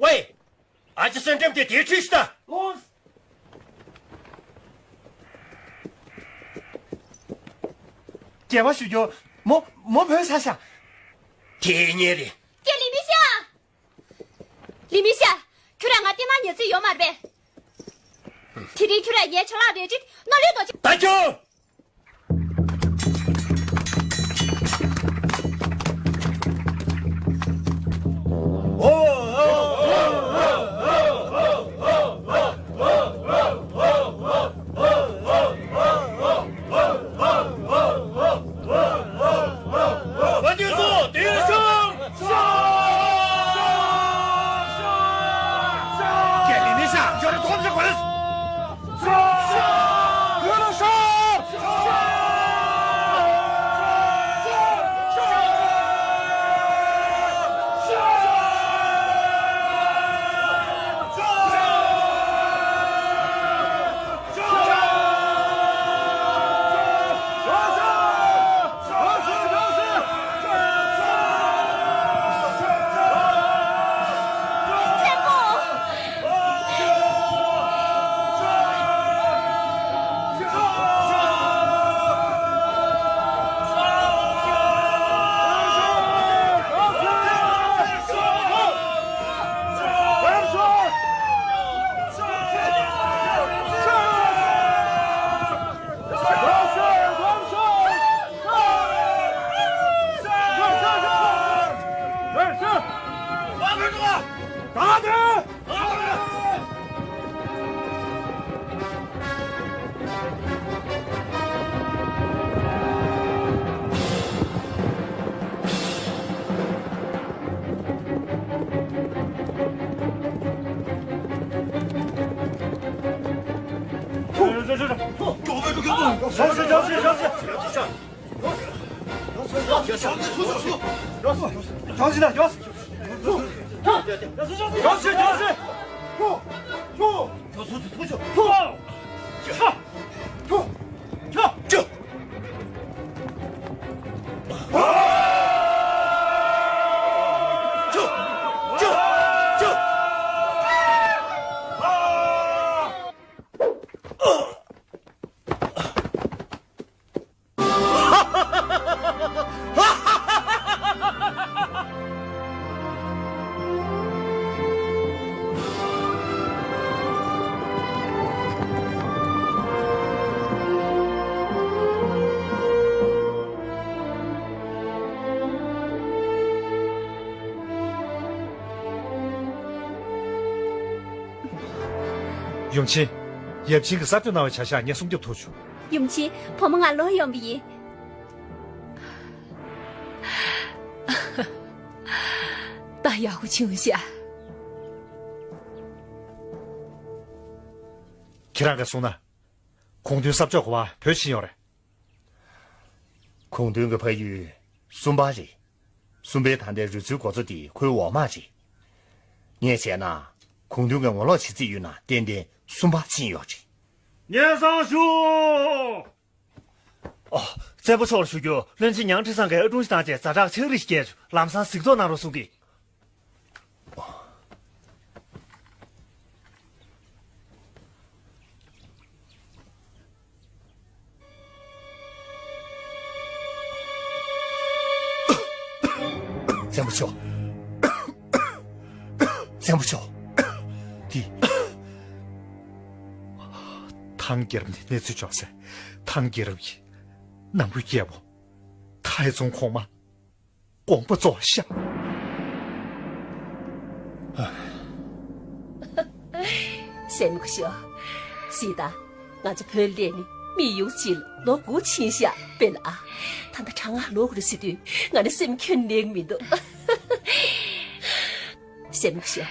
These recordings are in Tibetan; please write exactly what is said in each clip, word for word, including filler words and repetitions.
ཝེ། ཨ་ཅེ་སེང་ཁྲོན་དེ་དེའི་འཁྲིས་ཤིག་ལྟ། ལོས། སྐྱེལ་བ་ཞུ་རྒྱུ། མོ་མོ་བུད་ཚར་ཤག་དེ་ངའི་རེད། ཀྱེ་ལི་མི་ཤ། ལི་མི་ཤ། ཁྱོད་རང་ང་ལྟད་མོ་ཉན་རྩིས་ཡོད་མ་རེད་པས། དེ་རིང་ཁྱོད་རང་ངའི་ཆ་ལག་རལ་གྲི་རྣོ་ལུས་རྡོ་རྗེ། ད་ཁྱོད། ཡུམ་ཆེན། ཡབ་ཆེན་གྱིས་གསར་གཏོད་གནང་བའི་བྱ་གཞག་ངས་སྲུང་སྐྱོབ་ཐུབ་བྱུང་། ཡུམ་ཆེན། བུ་མོ་ང་ལོག་ཡོང་བ་ཡིན། ད་ཡག་པོ་བྱུང་ཤག་ཁྱེད་རང་གིས་གསུངས་ན། གུང་ཐུན་ས་ཕྱོགས་ག་པར་བུད་ཕྱིན་ཡོད་རེད། གུང་ཐུན་གྱི་ཕ་ཡུལ་སུམ་པ་རེད། སུམ་པའི་ད་ལྟའི་རུས་ཚུལ་འགོ་གཙོ་དེ་ཁོའི་འོག་མ་རེད། ངས་བྱས་ན། གུང་ཐུན་གྱི་ངོ་ལོག་བྱེད་རྩིས་ཡོད་ན་ཏན་ཏན་སུམ་པ་ཕྱིན་ཡོད་རེད། སྙན་སེང་ཞུ། ཨོ། བཙན་པོ་མཆོག་ལ་ཞུ་རྒྱུ། བློན་ཆེན་ཉང་ཁྲི་སང་གིས་ཨ་ཀྲུང་ཞིག་བཏང་བྱས་ཛ་དྲག་ཕྱག་བྲིས་ཤིག་བརྒྱབ་བྱུང་། ལམ་སང་གཟིགས་རྟོག་གནང་རོགས་གསུང་གི། བཙན་པོ་མཆོག་བཙན་པོ་མཆོག་འདི། ཐང་རྒྱལ་རབས་ནས་གནས་ཚུལ་འབྱོར་སའི་ཐང་རྒྱལ་རབས་ཀྱི་ནང་ཁུལ་རྒྱལ་པོ་ཐའེ་ཙུང་གོང་མ། དགོངས་པ་རྫོགས་ཤག་སྲས་མོ་སྐུ་ཞབས། གཟིགས་དང་། ང་ཚོ་བོད་སླེབས་ནས་མི་ཡོང་ཕྱིན་ལོ་དགུ་ཕྱིན་ཤག་དཔེར་ན་ཨ། ད་ལྟ་གྲང་ངར་ལོག་རེད་ཟེར་དུས་ང་ནི་སེམས་ཁྱོན་ནས་མི་འདུག་སྲས་མོ་སྐུ་ཞབས།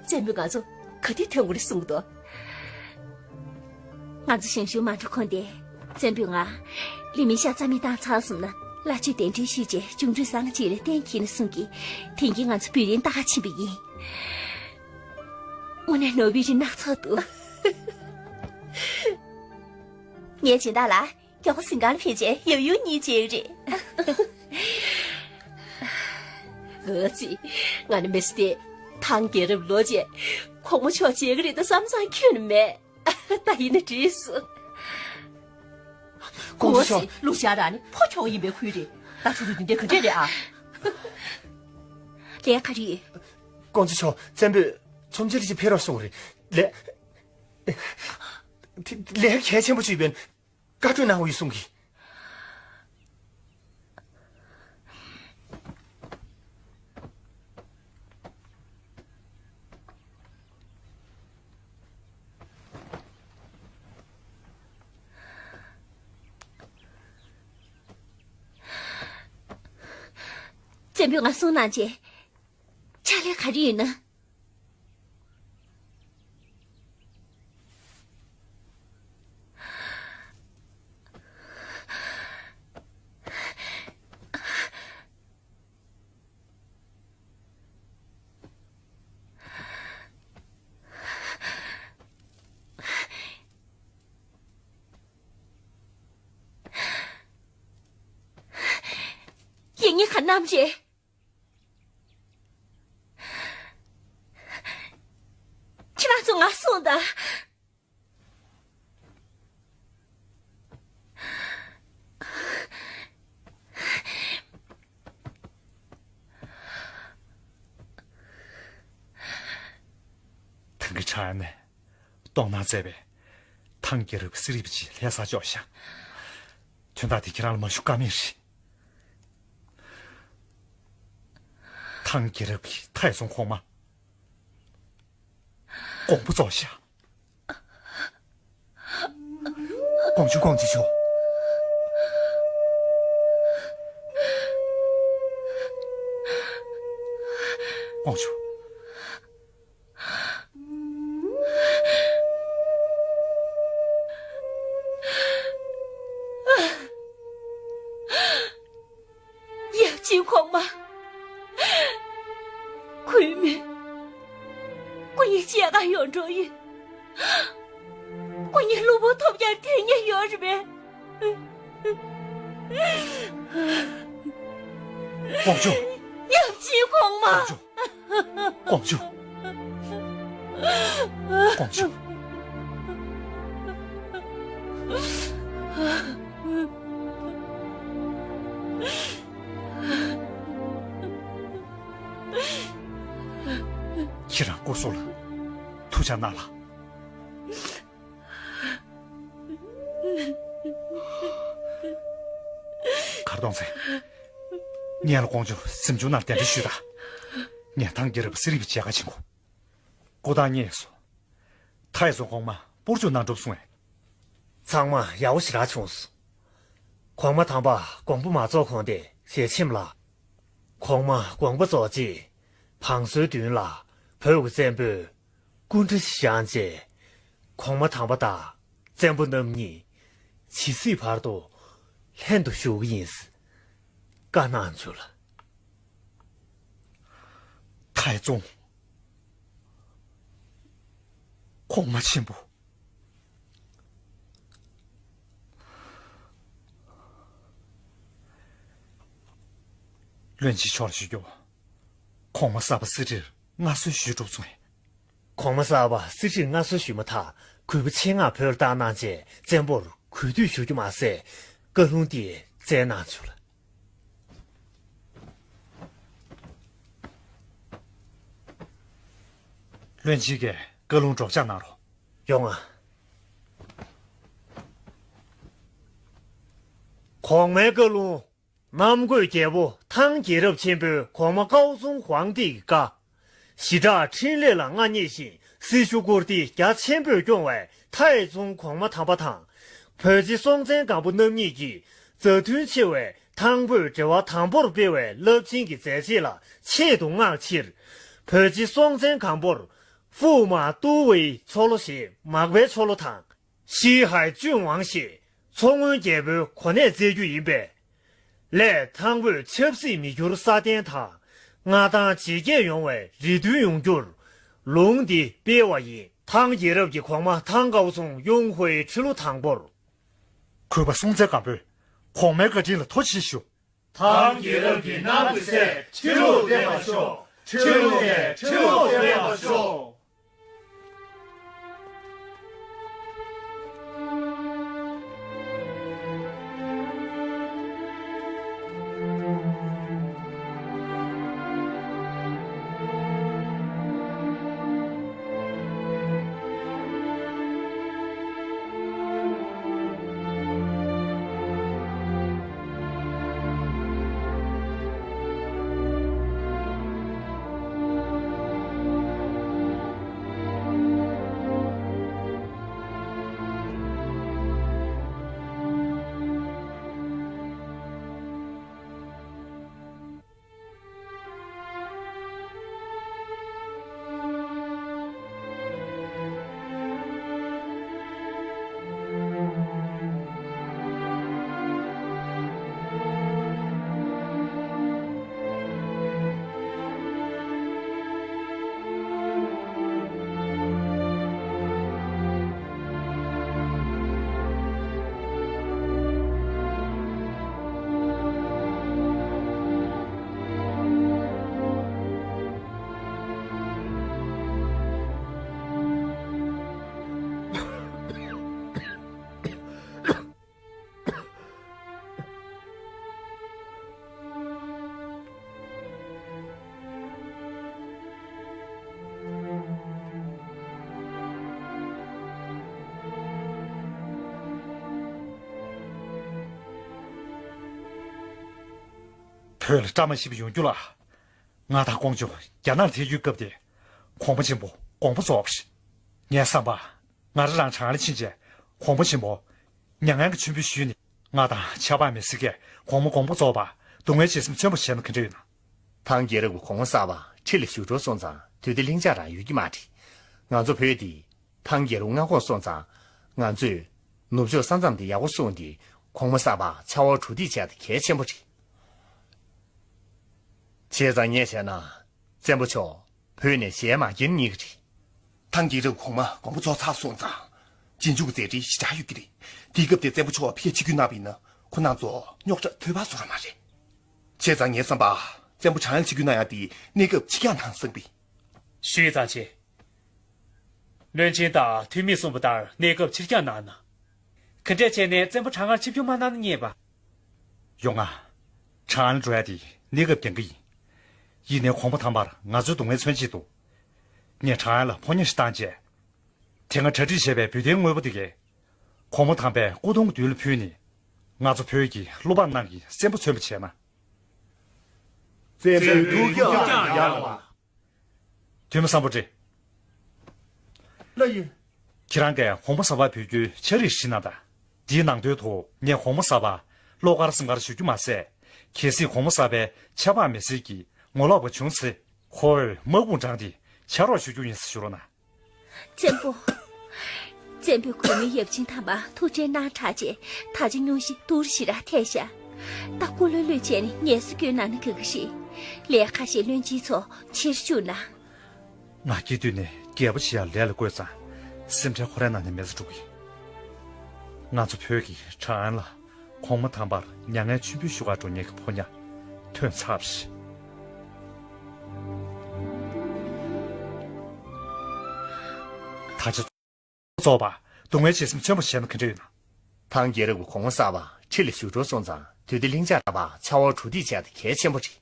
བཙན་པོས་ང་ཚོ་ག་དུས་ཐོན་དགོས་རེད་གསུངས་འདུག་ང་ཚོ་ཞང་ཞུང་མ་འགྲོ་གོང་དེ། བཙན་པོས་ང་། ལི་མི་ཤ་རྩ་མེད་བཏང་ཚར་སོང་ན། བླ་མཆོད་གདན་འདྲེན་ཞུས་རྗེས་གཅུང་ཁྲུས་གསང་སྔགས་བྱེད་ལ་གཏན་འཁེལ་ནས་གསུང་གིས། དེང་གི་ང་ཚོ་བོད་དོན་ལྟ་ག་ཕྱིན་པ་ཡིན། དངོས་གནས་ནོར་བུའི་རི་ནགས་ཚོགས་འདུག་ངས་སྦྱིན་བདག་ལ། མགྱོགས་པོ་གཟིམ་ཁང་ལ་ཕེབས་རྗེས་ཡབ་ཡུམ་གཉིས་མཇལ་རེད། འོ་ཙི། ང་ནི་མི་སྲིད་དེ། ཐང་རྒྱལ་རབས་ལོ་རྗེས་གོང་མ་མཆོག་མཇལ་གི་རེད་ད་བསམ་བསམ་ཁྱོན་ནས་མེད། ད་ཡིན་ན་འགྲིགས་སོང་། ཁོ་ཚོ་ལུག་ཤ་རག་ནི་ཕོ་ཁྱོག་ཡིན་པའི་ཁུལ་རེད། ད་ཕྲུ་གུ་འདི་འདྲའི་ག་འདྲས་རེད་ཨ། ལས་ག་རེད། ཀོང་ཇོ་མཆོག་བཙན་པོས་ཚོམས་ཆེན་རེ་ཅིག་ཕེབས་རོགས་གསུངས་རེད། ལས། དེ་ལས་གལ་ཆེན་པོ་ཅིག་ཡོད་པས་བཀའ་འཁྲོལ་གནང་དགོས་གསུང་གི། བཙན་པོས་ང་གསུང་གནང་རྗེས། ཕྱག་ལས་ག་རེ་ཡིན་ན། ཡིན་ངེས་ག་རྣམ་རེད། ཁྱེད་རང་ཚོ་ང་སོང་ད། ཐང་གི་ཆ་ནས་གཏོང་གནང་མཛད་པའི་ཐང་རྒྱལ་རབས་ཀྱི་གསེར་དབྱིབས་ཅིག་ལྷ་སར་འབྱོར་ཤག་དོན་དག་དེ་ཁྱེད་རང་ལ་མ་ཞུ་ཀ་མེད་རེད། ཐང་རྒྱལ་རབས་ཀྱི་ཐའེ་ཙུང་གོང་མ་དགོངས་པ་རྫོགས་ཤག་ཀོང་ཇོ། ཀོང་ཇོ་མཆོག་ཀོང་ཇོ། ཡབ་ཆེན་གོང་མ། ཁུངས་མེད། ཁོ་ཡི་སྐྱེས་སྐར་ཡོང་འགྲོ་ཡིན། ཁོ་ཡི་གླུ་བུར་ཐོབ་ཀྱང་དེ་ཉིད་ཡོད་རེད་པས། ཀོང་ཇོ། ཡབ་ཆེན་གོང་མ། ཀོང་ཇོ། ཀོང་ཇོ། ཀོང་ཇོ། ཁྱེད་རང་སྐུ་གཟུགས་ལ་ཐུགས་ཅག་གནང་ལགས། གར་གཏོང་ཚེ། ངས་ལ་ཀོང་ཇོ་གཟིམ་ཆུང་ནང་གདན་འདྲེན་ཞུས་དང་། ངས་ཐང་རྒྱལ་རབས་གསེར་དབྱིབས་མཇལ་ཁ་ཕྱིན་གོ། སྐུ་ཐང་རྙེད་སོང་། ཐའེ་ཙུང་གོང་མ་སྤོར་འཇོག་གནང་གྲུབ་སོང་ངས། ཚང་མ་ཡག་པོ་ཞེ་དྲག་བྱུང་སོང་། གོང་མ་དམ་པ་དགོངས་པ་མ་རྫོགས་གོང་དེ་ཞལ་ཆེམས་ལ། གོང་མ་དགོངས་པ་རྫོགས་རྗེས་བང་སོའི་མདུན་ལ་བོད་ཀྱི་བཙན་པོས་སྐུ་འདྲ་ཞིག་བཞེངས་རྗེས། གོང་མ་དམ་པ་དང་བཙན་པོ་རྣམ་གཉིས་ཇི་སྲིད་བར་དུ་ལྷན་དུ་བཞུགས་ཀྱི་ཡིན་ཟེར་བཀའ་གནང་བྱུང་ལ། ཐའེ་ཙུང་གོང་མ་ཆེན་པོ། བློན་ཆེན་མཆོག་ལ་ཞུ་རྒྱུ། གོང་མ་གསར་པ་གསེར་ཁྲིར་མངའ་གསོལ་ཞུས་གྲུབ་སོང་ངས། གོང་མ་གསར་པ་གསེར་ཁྲིར་མངའ་གསོལ་ཞུས་མ་ཐག་གུས་པ་ཆེད་མངགས་བོད་ལ་བཏང་གནང་རྗེས་བཙན་པོར་གུས་འདུད་ཞུ་རྒྱུ་མ་ཟད་བཀའ་ལུང་འདི་བསྩལ་གནང་བྱུང་ལ། བློན་ཆེན་གྱིས་བཀའ་ལུང་སྒྲོག་སྦྱང་གནང་རོགས། ཡོང་ང་། གོང་མའི་བཀའ་ལུང་། གནམ་བསྐོས་རྒྱལ་པོ་ཐང་རྒྱལ་རབས་ཆེན་པོས་གོང་མ་ཀའོ་ཙུང་ཧུའང་ཏི་ཡི་བཀའ། ཞི་དྲག་འཕྲིན་ལས་ལ་མངའ་བརྙེས་ཤིང་སྲི་ཞུ་བཀུར་སྟི་རྒྱ་ཆེན་པོས་སྐྱོང་བའི་ཐའེ་ཙུང་གོང་མ་དམ་པ་དང་། བོད་རྗེ་སྲོང་བཙན་སྒམ་པོ་རྣམ་གཉིས་ཀྱིས་མཛའ་མཐུན་ཆེ་བའི་ཐང་བོད་འབྲེལ་བ་དམ་པོར་སྤེལ་བའི་རླབས་ཆེན་གྱི་མཛད་རྗེས་ལ་ཆེད་དུ་མངགས་ཕྱིར། བོད་རྗེ་སྲོང་བཙན་སྒམ་པོར་ཧྥུའུ་མ་ཏུའུ་ཝེའི་མཚོ་ལྷོ་ཞེས་མག་པའི་མཚོ་ལྷོ་དང་། ཤིས་ཧའེ་ཅུན་ཝང་ཞེས་མཚོ་སྔོན་རྒྱལ་པོའི་གོ་གནས་བསྩལ་རྒྱུ་ཡིན་པས། ལས་ཐང་བོད་ཆབ་སྲིད་མི་འགྱུར་སྲ་བརྟན་དང་མངའ་ཐང་ཇེ་རྒྱས་ཡོང་བའི་རེ་འདུན་ཡོང་རྒྱུར་ལུང་འདི་སྤེལ་བ་ཡིན། ཐང་རྒྱལ་རབས་ཀྱི་གོང་མ་ཐང་ཀའོ་ཙུང་ཡུང་ཧུའེ་ཁྲི་ལོ་དང་པོར། གུས་པ་སྲོང་བཙན་སྒམ་པོས་གོང་མའི་བཀའ་དྲིན་ལ་ཐུགས་རྗེ་ཆེ་ཞུ། ཐང་རྒྱལ་རབས་ཀྱི་གནམ་གྱི་སྲས་ཁྲི་ལོར་བརྟན་པར་ཤོག། ཁྲེལ་ལོག་གིས་ཁྲེལ་ལོག་བསྟན་པར་ཤོག། བོད་ལ་བཀྲ་མ་ཤིས་པ་ཡོང་རྒྱུ་ལ། ང་དང་ཀོང་ཇོ་རྒྱ་ནག་ལ་ཐད་རྒྱུའི་སྐབས་དེ། གོང་མ་ཆེན་པོ་དགོངས་པ་རྫོགས་པ་རེད། ངའི་བསམ་པ། ང་རང་རང་ཁྲང་ཨན་ལ་ཕྱིན་རྗེས། གོང་མ་ཆེན་པོ་མྱ་ངན་གྱི་མཆོད་འབུལ་ཞུས་ནས། ང་དང་ཆབ་འབངས་མི་སེར་གྱིས་གོང་མ་དགོངས་པ་རྫོགས་པར་སྡུག་བསྔལ་བརྗེད་སེམས་མཚོན་པར་བྱས་ན་ག་འདྲ་ཡོད་ན། ཐང་རྒྱལ་རབས་ཀྱི་གོང་མ་གསར་པ་ཁྲི་ལ་བཞུགས་འགྲོ་སོང་ཙང་། དུས་བདེ་ལྷིང་འཇགས་རང་ཡོད་ཀྱི་མ་རེད། ང་ཚོ་བོད་འདི་ཐང་རྒྱལ་རབས་མངའ་ཁོངས་སོང་ཙང་། ང་ཚོས་ནུབ་ཕྱོགས་ས་མཚམས་འདི་ཡག་པོ་སྲུང་སྟེ། གོང་མ་གསར་པ་ཕྱར་བ་གྲུ་འདེགས་བྱས་ཏེ་གལ་ཆེན་པོ་རེད། བྱས་ཙང་ངས་བྱས་ན། བཙན་པོ་མཆོག་བོད་ནས་ཞལ་མ་འགྱེལ་ཉེན་གྱི་རེད། ཐང་རྒྱལ་རབས་གོང་མ་དགོངས་པ་རྫོགས་ཚར་སོང་ཙང་། རྗེས་འཇུག་གི་མཛད་འཕྲིན་ཞེ་དྲག་ཡོད་ཀྱི་རེད། དེའི་སྐབས་དེར་བཙན་པོ་མཆོག་ཕ་གིར་ཆིབས་བསྒྱུར་གནང་བ་ཡིན་ན། ཁོ་རང་ཚོ་རྙོག་དྲ་ཐོན་པ་བཟོ་ར་མ་རེད། བྱས་ཙང་ངའི་བསམ་པར། བཙན་པོ་ཁྲང་ཨན་ཆིབས་བསྒྱུར་གནང་ཡག་དེ་གནས་སྐབས་ཕྱིར་བསྐྱངས་གནང་བསམ་པས། ཞུས་ཙང་ཆེ། བློན་ཆེན་དང་འཐུས་མིས་གསུངས་པ་ལྟར་གནས་སྐབས་ཕྱིར་བསྐྱངས་གནང་ན། ག་འདྲས་བྱས་ནས་བཙན་པོ་ཁྲང་ཨན་ཆིབས་བསྒྱུར་མ་གནང་ན་ཉེས་པ། ཡོང་ང་། ཁྲང་ཨན་འགྲོ་ཡ་དེ་གནས་སྐབས་འགན་འཁྲི་ཡིན། ཡིན་ནའི་གོང་མ་དམ་པར་ང་ཚོའི་སྡུག་བསྔལ་མཚོན་ཆེད་དུ། ངས་ཁྲང་ཨན་ལ་ཕོ་ཉ་ཞིག་བཏང་རྗེས། དེ་སྔ་གྲ་སྒྲིག་བྱས་པའི་བོད་རྟའི་དངོས་པོ་དེ་གས། གོང་མ་དམ་པའི་སྐུ་གདུང་མདུན་ལ་ཕུལ་ནས། ང་ཚོ་བོད་ཀྱི་བློ་འབངས་རྣམས་ཀྱི་སེམས་པ་མཚོན་པ་བྱས་ན། བཙན་པོའི་ཐུགས་ཀྱང་ཡར་ལ། དོན་མ་བཟང་པོ་རེད། ལགས་ཡིན། ཁྱེད་རང་གིས་གོང་མ་གསར་པ་ཕེབས་རྒྱུའི་ཕྱག་བྲིས་ཤིག་གནང་དང་། འདིའི་ནང་དོན་དུ་ངས་གོང་མ་གསར་པ་བློ་དཀར་སེམས་དཀར་ཞུ་རྒྱུ་མ་ཟད། གལ་སྲིད་གོང་མ་གསར་པའི་ཆབ་འབངས་མི་སེར་གྱིས་ངོ་ལོག་པ་བྱུང་ཚེ། ཁོ་བོས་དམག་དཔུང་དྲངས་ཏེ་ཕྱག་རོགས་ཞུ་རྒྱུ་ཡིན་ཟེར་ཞུ་རོགས་གནང་། བཙན་པོ། བཙན་པོའི་གོ་མིང་ཡབ་ཆེན་དམ་པ་ཐུགས་ཁྲལ་གནང་དྲགས་རྗེས། ད་ཆ་སྙུང་གཞི་སྡུག་རུ་ཞེ་དྲག་ཐེབས་ཤག་ད་སྐུ་ལྷོད་ལྷོད་བྱས་ནས་ངལ་གསོ་སྐྱོན་གནང་ན་དགའ་གི་རེད། ལས་ཁ་ཤས་བློན་ཆེན་ཚོ་ཕྱིར་བཅུག་ན། ང་སྐྱེ་དུས་ནས་རྒྱལ་པོ་བྱེད་ཡག་ལས་ལ་བཀོལ་ཙང་། སེམས་ཁྲལ་ཁོ་རའི་ནང་ནས་མེད་ས་འགྲོ་གི། ང་ཚོ་བོད་ཀྱི་ཁྲང་ཨན་ལ་གོང་མ་དམ་པར་མྱ་ངན་མཆོད་འབུལ་ཞུ་གར་འགྲོ་མཁན་གྱི་ཕོ་ཉ་ཐོན་ཚར་བ་རེད། ད་ཆ། རྫོགས་པ། སྡུག་བསྔལ་བྱེད་སེམས་མཚོན་པར་བྱས་ན་ག་འདྲ་ཡོད་ན། ཐང་རྒྱལ་རབས་ཀྱི་གོང་མ་གསར་པ་ཁྲི་ལ་བཞུགས་གྲོལ་སོང་ཙང་། དུས་བདེ་ལྷིང་འཇགས་པ་ཕྱར་བ་གྲུ་འདེགས་བྱས་ཏེ་གལ་ཆེན་པོ་རེད།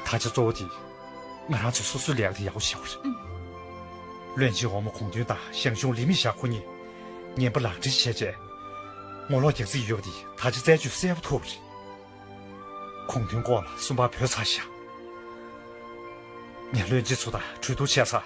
ད་ཆ་གཙོ་བོ་དེ་ང་རང་ཚོས་སོ་སོའི་ལས་ཀ་དེ་ཡག་པོ་བྱེད་དགོས་རེད། བློན་ཆེན་འོག་མ་གུང་ཐོན་དང་ཞང་ཞུང་ལི་མི་ཞག་ཁོ་གཉིས་ངན་པ་ལག་འབྲེལ་བྱས་རྗེས་ངོ་ལོག་རྒྱག་རྩིས་ཡོད་པ་དེ་ད་ཆ་རྩད་གཅོད་གསལ་པོ་ཐུབ་པ་རེད། གུང་ཐུན་སྐོར་ལ་སུམ་པ་བོས་ཚར་ཤག་ངས་བློན་ཆེན་ཚོ་དང་གྲོས་བསྡུར་བྱས་ཚར།